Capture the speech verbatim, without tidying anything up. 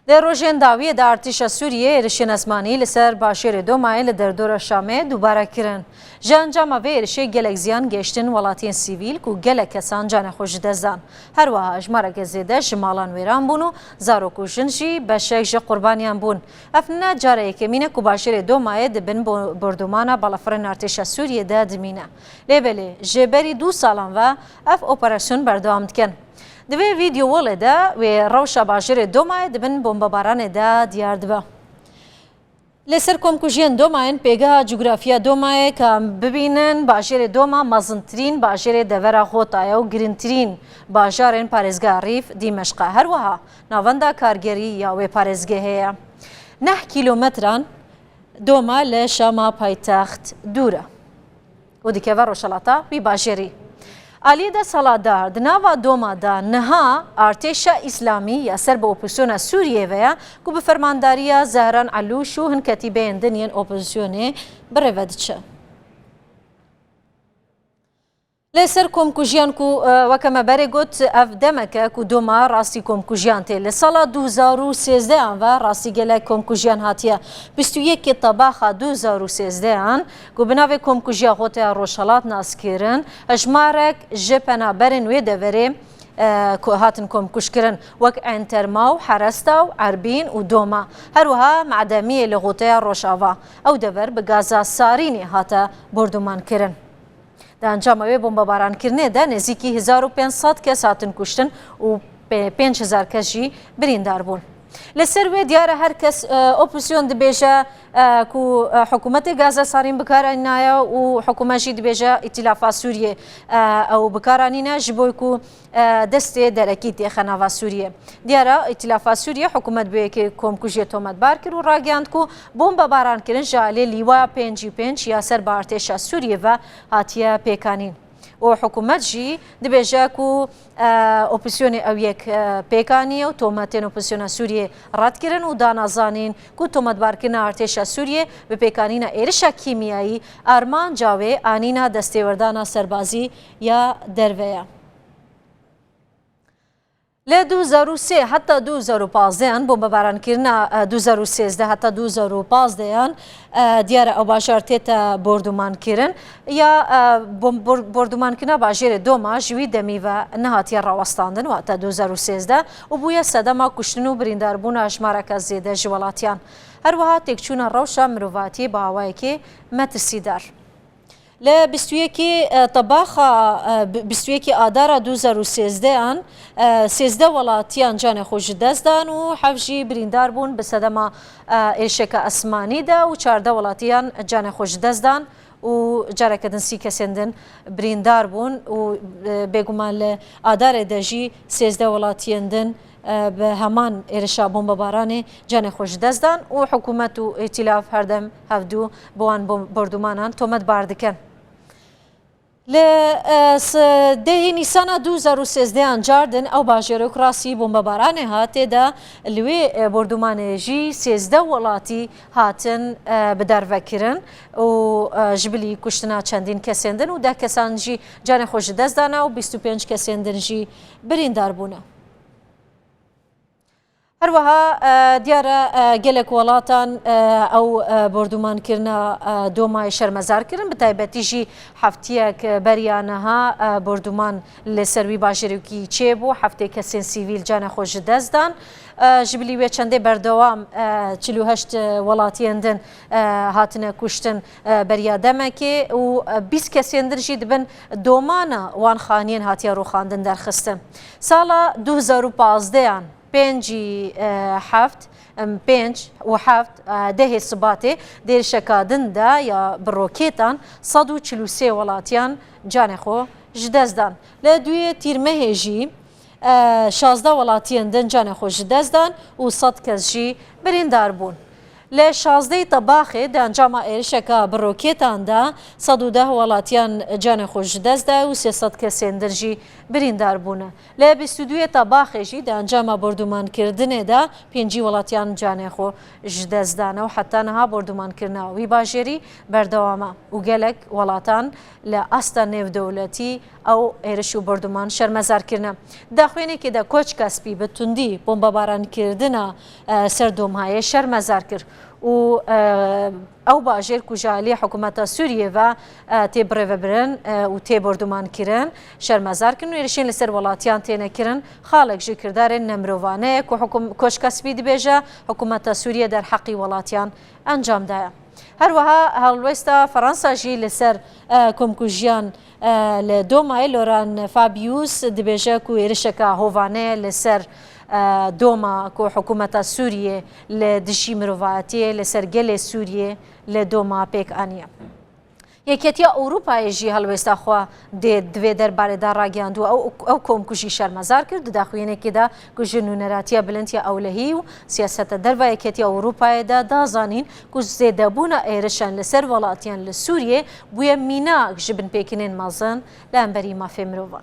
Di rojên dawiyê de artêşa Sûriyê êrişên esmanî li ser bajarê Domayê li derdora Şamê dubare kirin. Ji encama vê êrişê gelek ziyan gehiştin welatiyên sivîl ku gelek kesan canê xwe ji dest dan. Her wiha êmareke zêde ji malan wêran bûn û zarok û jin jî beşek ji qurbaniyan bûn. Ev ne cara yekemîn e ku bajarê Domayê di bin bo-, bordûmana balafirên artêşa Sûriyê de dimîne. Lê belê, ji berî du salan ve ev operasyon berdewam dikin. Di vê vîdeo welê de wê rewşa bajarê Domayê di bin bombebaranê de diyar dibe. Li ser komkujiyên Domayên pêgeha cografiya Domayê ka em bibînin, bajarê Doma mezintirîn bajarê devera Xota ye û girîngtirîn bajarên parêzgeha Rîf Dîmeşq e. Her wiha navenda kargerî ya wê parêzgehê ye. Neh kîlometran Doma li Şama paytext dûr e û dikeve rojhilata wî bajarî. Aliyê desthilatdar di nava Doma de niha artêşa Îslamî ya ser bi opozisyona Sûriyê ve ye ku bi fermandariya Zehran Elûş û hin ketîbeyên din yên opozisyonê bi rê ve diçe. Li ser komkujiyan ku, e, weke me berê got, ev demek e ku Doma rastî komkujiyan tê. Li sala du hezar û sêzdehan ve rastî gelek komkujiyan hatiye. Bîst û yekê Tebaxa du hezar û sêzdehan ku bi navê Komkujiya Xoteya Rojhelat nas kirin, hejmarek ji penaberên wê deverê, e, ku hatin komkuj kirin, wek Enterma û Heresta û Erbîn û Doma. Her wiha Medemiyê li Xoteya Rojava. Ew dever bi gaza sarînê hate bordûman kirin. Di encama wê bombebarankirine de nêzîkî hezar û pênc sed kes hatin kuştin û pê-, pênc hezar kes jî birîndar bûn. Li ser wê diyar e her kes, e, opozisyon dibêje, e, ku, e, hikûmetê Gaza sarîn bikaranînaye û hikûmet jî dibêje Îtîlafa Sûriyê, e, ew bikaranîne ji bo ku, e, destê derekî têxe nava Sûriyê. Diyar e, Îtîlafa Sûriyê hikûmet bi yekê komkujiyê tometbar kir û ragihand ku bombebarankirin ji alê Lîwaya pêncî pênc ya ser bi artêşa Sûriyê ve hatiye pêkanîn. Û hikûmet jî dibêje ku, e, opozîsyonê ew yek, e, pêkaniye û tometên opozîsyona Sûriyê red kirin û da nazanîn ku tometbarkirina artêşa Sûriyê bi pêkanîna êrişa kîmyayî armanca wê anîna destêwerdana serbazî ya derve ye. Li du hezar û sê heta du hezar û pazdeh, bombebarankirin a, e, du hezar û sêzdeh heta du hezar û pazdeh, e, diyar e ew bajar tête bordûmankirin. Ya, e, bom-, bor-, bordûmankirina bajarê Doma ji wî demî ve nehatiye rawestandin, wate du hezar û sêzdeh, û bûye sedema kuştin û birîndarbûna hejmareke zêde ji welatiyan. Her wiha têkçûna rewşa mirovatiyê bi awayekê metirsîdar. Li bîst û yekê, e, Tebaxa, e, bi-, bîst û yekê Adara du hezar û sêzdeh an, e, sêzdeh welatiyan canê xwe ji dest dan û heft jî birîndar bûn bi sedema, e, êrişeke esmanî de û çardeh welatiyan canê xwe ji dest dan û careke din sî kesên din birîndar bûn û, e, bêguman li Adarê de jî sêzdeh welatiyên din e, bi heman êrişa bombebaranê canê xwe ji dest dan û hikûmet û îtîlaf her dem hevdû bi wan bom-, bordûmanan tometbar dikin. Li, e, s-, dehê Nîsana du hezar û sêzdeh an car din ew bajarok rastî bombebaranê hat, tê de li wê, e, bordûmanê jî sêzdeh welatî hatin, e, bi derve kirin û, e, ji bilî kuştina çendîn kesên din û deh kesan jî canê xwe ji dest dana û bîst û pênc kesên din jî birîndar bûne. Her wiha, e, diyar e, e, gelek welatan, e, ew, e, bordûmankirina, e, Domayê şermezar kirin. Bi taybetî jî heftiyek, e, beriya niha, e, bordûman li ser wî bajarokî çêbû. Heftê kesên sivîl canê xwe ji dest dan. E, ji bilî wê çendê berdewam, e, çil û heşt welatiyên din, e, hatine kuştin, e, beriya demekê û, e, bîst kesên din jî di bin domana wan xaniyên hatiye rûxandin derxistin. Sala du hezar û pazdeh an, pêncî, e, heft, em, pênc û heft, e, dehê Sibatê di êrişeka din de ya bi rokêtan sed û çil û sê welatiyan canê xwe ji dest dan. Li duyê Tîrmehê jî, e, şazdeh welatiyên din canê xwe ji dest dan û sed kes jî birîndar bûn. Li şazdehê Tebaxê di encama êrişeka bi roketan de sed û deh welatiyan canê xwe ji dest daye û sê sed kesên din jî birîndar bûne. Li bîst û duyê Tebaxê jî di encama bordûmankirdinê de pêncî welatiyan canê xwe ji dest dane û heta niha bordûmankirina wî bajêrî berdewam e û gelek welatan li asta nêvdewletî ew êriş û bordûman şermezar kirine. Di daxuyanekê de Koçka Spî bi tundî bombebarankirina, e, ser Domhayê şermezar kir û, e, ew bajêr ku ji alî hikûmeta Sûriyê ve, e, tê birêvebirin, e, û tê bordûmankirin şermezar kirin û êrişên li ser welatiyan têne kirin. Xalek ji kirdarên nemirovane ye ku hikûm-, Koçka Spî dibêje hikûmeta Sûriyê derheqî welatiyan encam daye. Her wiha helwesta Fransa jî li ser, e, komkujiyan, e, li Domayê Laurent Fabius dibêje ku êrişeke hovane ye li ser, e, Doma ku hikûmeta Sûriyê li dijî mirovatiyê, li ser gelê Sûriyê li Doma pêk aniye. Yeketiya Ewropayê jî helwesta xwe dê di vê derbarê de ragihandû. Ew, ew komkujî şermezar kir. Di daxuyanekê de ku ji nûneratiya bilind ya ewlehî û siyaseta derve Yeketiya Ewropayê de da zanîn ku zêdebûna êrişan li ser welatiyan li Sûriyê bûye mînak ji binpêkirinên mezin li hemberî mafê mirovan.